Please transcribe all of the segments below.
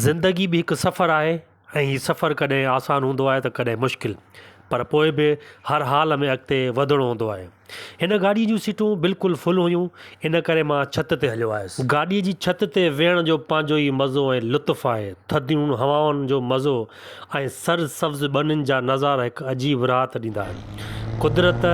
زندگي به هڪ سفر آهي ۽ هي سفر ڪڏهن آسان هوندو آهي ته ڪڏهن مشڪل پر پوء به هر حال ۾ اڳتي وڌڻو هوندو آهي. هن گاڏيء جون سيٽون بلڪل فل هيون ان ڪري مان ڇت تي هليو آيس. گاڏيء جي ڇت تي ويهڻ جو پنهنجو ئي مزو ۽ لطف آهي. ٿڌيون هوائن جو مزو ۽ سر سبز ٻنين جا نظارا هڪ عجيب راحت ڏيندا آهن. قدرت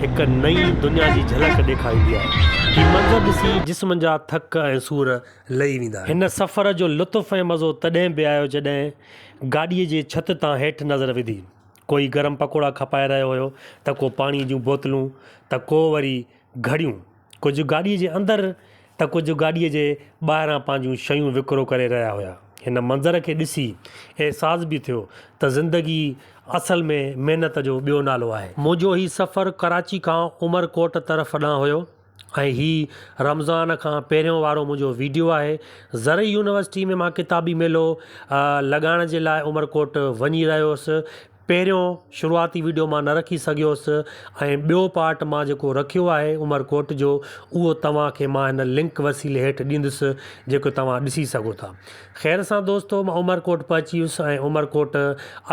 هڪ نئين دنيا جي جهلڪ ڏيکاريندي آهي. هي منظر ڏسي جسم جا ٿڪ ۽ سور لهي ويندا آهن. هن سفر جو لطف ۽ مزو تڏهن به آيو جڏهن گاڏيء جي ڇت تان هيٺ نظر وڌي. ڪوئي گرم پڪوڙا کپائي رهيو هيو ته ڪو پاڻيء جون بوتلون ته ڪو وري گهڙيون. ڪجهه گاڏيء جي اندر ته ڪجهه گاڏيء جي ٻاهران پنهنجون شيون وڪرو ڪري رهيا هيا. هن منظر کي ڏسي احساس به ٿيو ته زندگي اصل ۾ محنت جو ٻيو نالو آهي. منهنجو هي سفر ڪراچي کان عمرڪوٽ طرف ڏانهن هيو ۽ هي رمضان کان پهريون وارو منهنجو ويڊيو آهي. زرعي يونيورسٽي ۾ مان ڪتابي ميلو لڳائڻ جي لاء عمرڪوٽ وڃي رهيو هوس. پهريون شروعاتي ويڊيو مان نه رکي سگهيو هوس ۽ ٻيو پارٽ مان جيڪو رکيو آهي عمرڪوٽ جو اهو توهان کي مان هن لنڪ وسيلي هيٺ ڏيندس جيڪو توهان ڏسي سگهو ٿا. خير سان دوستو مان عمرڪوٽ پهچي ويس ۽ عمرڪوٽ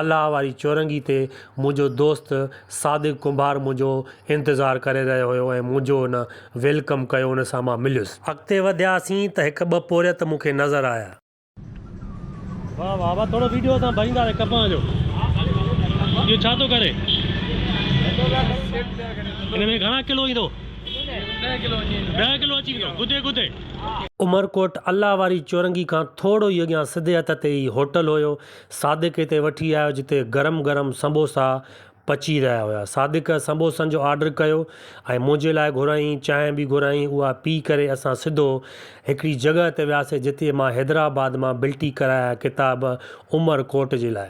الله واري چورنگي تي منهنجو دوست صادق ڪنڀار منهنجو انتظار ڪري رهيو هيو ۽ منهنجو هن welcome ڪيو ان سان مان مليس. اڳتي وڌياسين ته هڪ ٻه پورهيت مون کي نظر آيا. واه واه وا ٿورو ويڊيو اسان ڀرينداسين ڪپهه جو اهو ڇا ٿو ڪري ان ۾ گهڻا ڪلو ايندو ڏهه ڪلو اچي ويندو گدي گدي. عمرڪوٽ الله واري چورنگي کان ٿورو ئي اڳيان سڌي هٿ تي ئي هوٽل هيو. صادق هتي وٺي آيو جتي گرم گرم سمبوسا پچي رهيا هيا. صادق سمبوسن جو آرڊر ڪيو ۽ منهنجي لاء گهرايائين، چانهه به گهرايائين، اها پي ڪري اسان سڌو هڪڙي جڳهه تي وياسين جتي مان حيدرآباد مان بلٽي ڪرايا ڪتاب عمر ڪوٽ جي لاء.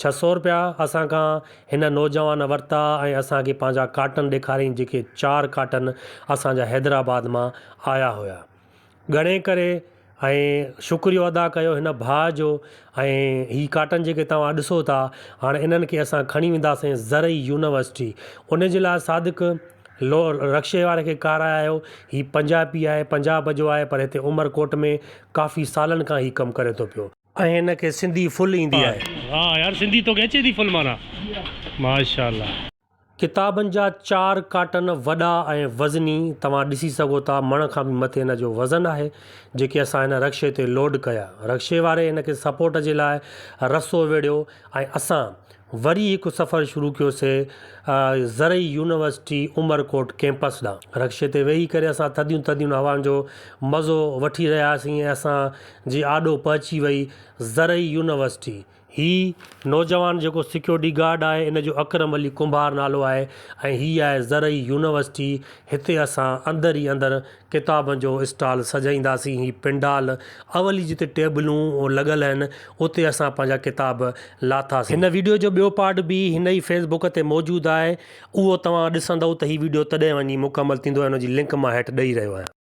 600 رپيا اسان کان هن نوجوان ورتا ۽ اسان کي پنهنجا ڪاٽن ڏيکاريائين جيڪي چار ڪاٽن اسان جا حيدرآباد مان آيا هيا. ڳڻي ڪري ۽ شڪريو ادا ڪيو هن ڀاء جو ۽ هي ڪاٽن جيڪي توهان ڏسو ٿا هاڻي انهن کي اسان کڻي وينداسين زرعي يونيورسٽي ان جي لاء صادق لو رڪشي واري کي ڪارائي آيو هي پنجابي آهي پنجاب جو آهي پر هتي عمرڪوٽ ۾ ڪافي سالن کان هي ڪم ڪري ٿو پيو. ۽ هن کي سنڌي فل ايندي آهي. ها يار سنڌي توکي اچي ٿي فل معنيٰ ماشاءالله. ڪتابن جا چار ڪاٽن وڏا ۽ وزني توهان ڏسي سگهو ٿا مڻ کان به مٿي هن جو وزن آهي جيڪي اسان هن رڪشي تي لوڊ ڪيا. رڪشي واري هن کي سپورٽ جي لاء رسو ويڙهيو ۽ اسان وري هڪ سفر شروع ڪيوسي زرعي يونيورسٽي عمرڪوٽ ڪيمپس ڏانهن. رڪشي تي ويهي ڪري اسان ٿڌيون ٿڌيون هوائن جو مزو وٺي رهياسين ۽ اسان جي آڏو پهچي وئي زرعي يونيورسٽي. هي نوجوان جيڪو سيڪيورٽي گارڊ آهي ان جو اڪرم علي ڪنڀار نالو آهي ۽ هي آهي زرعي يونيورسٽي هتي اسان اندر ئي اندر ڪتابن جو اسٽال سجائينداسين هي پنڊال اولي جتي ٽيبلون لڳل آهن اتي اسان پنهنجا ڪتاب لاٿاسين. هن ويڊيو جو ٻيو پارٽ به هن ئي فيس بڪ تي موجود آهي اهو توهان ڏسندؤ ته هي ويڊيو تڏهن وڃي مڪمل ٿيندو ۽ ان جي لنڪ مان هيٺ ڏئي رهيو آهيان.